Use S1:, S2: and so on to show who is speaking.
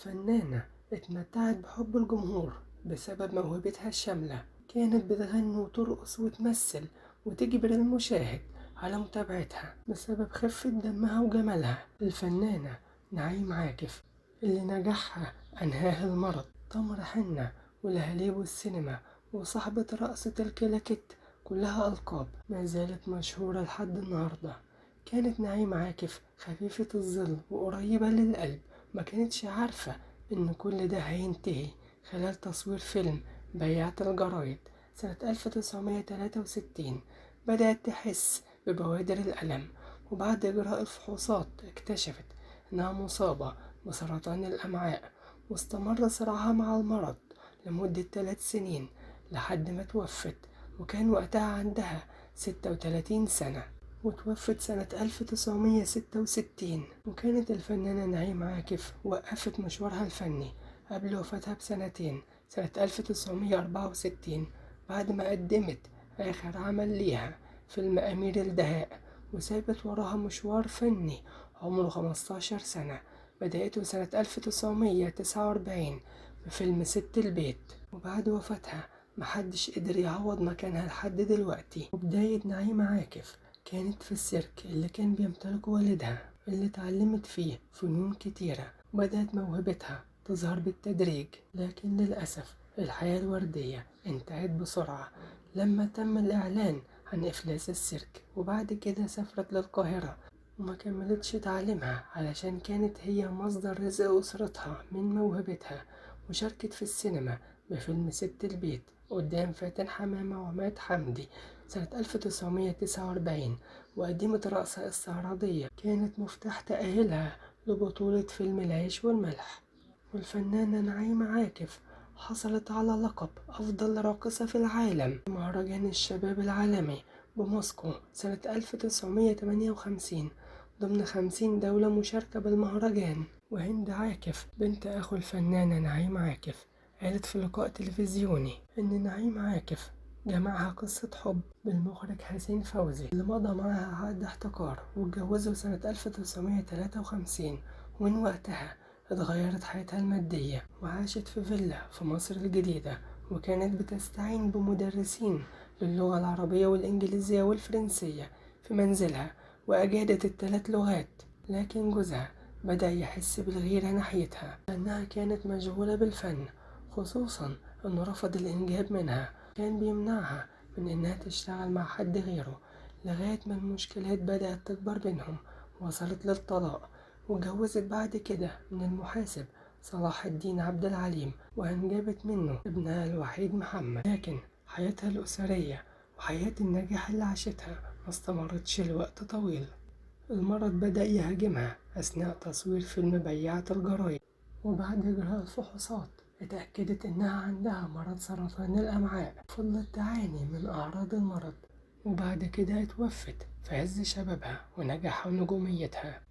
S1: فنانة اتمتعت بحب الجمهور بسبب موهبتها الشاملة، كانت بتغني وترقص وتمثل وتجبر المشاهد على متابعتها بسبب خفة دمها وجمالها. الفنانة نعيم عاكف اللي نجاحها أنهاه المرض، تمر حنة ولهاليب السينما وصاحبة رقصة الكلاكيت، كلها ألقاب ما زالت مشهورة لحد النهاردة. كانت نعيم عاكف خفيفة الظل وقريبة للقلب، ما كانتش عارفة إن كل ده هينتهي خلال تصوير فيلم بياعة الجرايد سنة 1963. بدأت تحس ببوادر الألم، وبعد إجراء الفحوصات اكتشفت إنها مصابة بسرطان الأمعاء، واستمر صراعها مع المرض لمدة 3 سنين لحد ما توفت، وكان وقتها عندها 36 سنة، وتوفت سنة 1966. وكانت الفنانة نعيم عاكف وقفت مشوارها الفني قبل وفاتها بسنتين سنة 1964، بعد ما قدمت آخر عمل ليها فيلم أمير الدهاء، وسابت وراها مشوار فني عمره 15 سنة بدأته سنة 1949 بفيلم ست البيت. وبعد وفاتها محدش قدر يعوض مكانها لحد دلوقتي. وبداية نعيم عاكف كانت في السيرك اللي كان بيمتلكه والدها، اللي اتعلمت فيه فنون كتيرة، وبدأت موهبتها تظهر بالتدريج. لكن للأسف الحياة الوردية انتهت بسرعة لما تم الإعلان عن إفلاس السيرك، وبعد كده سافرت للقاهرة وما كملتش تعليمها علشان كانت هي مصدر رزق أسرتها من موهبتها. وشاركت في السينما بفيلم ست البيت قدام فاتن حمامة وعماد حمدي سنة 1949، وقدمت رقصة استعراضية كانت مفتاح تأهيلها لبطولة فيلم العيش والملح. والفنانة نعيم عاكف حصلت على لقب أفضل راقصة في العالم في مهرجان الشباب العالمي بموسكو سنة 1958 ضمن 50 دولة مشاركة بالمهرجان. وهند عاكف بنت أخو الفنانة نعيم عاكف قالت في لقاء تلفزيوني إن نعيم عاكف جمعها قصة حب بالمخرج حسين فوزي اللي مضى معها عقد احتكار واتجوزه سنة 1953، ومن وقتها اتغيرت حياتها المادية وعاشت في فيلا في مصر الجديدة، وكانت بتستعين بمدرسين للغة العربية والإنجليزية والفرنسية في منزلها، وأجادت ال3 لغات. لكن جوزها بدأ يحس بالغيرة ناحيتها لأنها كانت مشغولة بالفن، خصوصا أنه رفض الإنجاب منها، كان بيمنعها من إنها تشتغل مع حد غيره، لغاية ما المشكلات بدأت تكبر بينهم وصلت للطلاق. واتجوزت بعد كده من المحاسب صلاح الدين عبد العليم، وأنجبت منه ابنها الوحيد محمد. لكن حياتها الأسرية وحياة النجاح اللي عاشتها ما استمرتش لوقت طويل. المرض بدأ يهاجمها أثناء تصوير فيلم بياعة الجرايد، وبعد إجراء الفحوصات اتأكدت إنها عندها مرض سرطان الأمعاء، فضلت تعاني من أعراض المرض، وبعد كده اتوفت في عز شبابها ونجاحها ونجوميتها.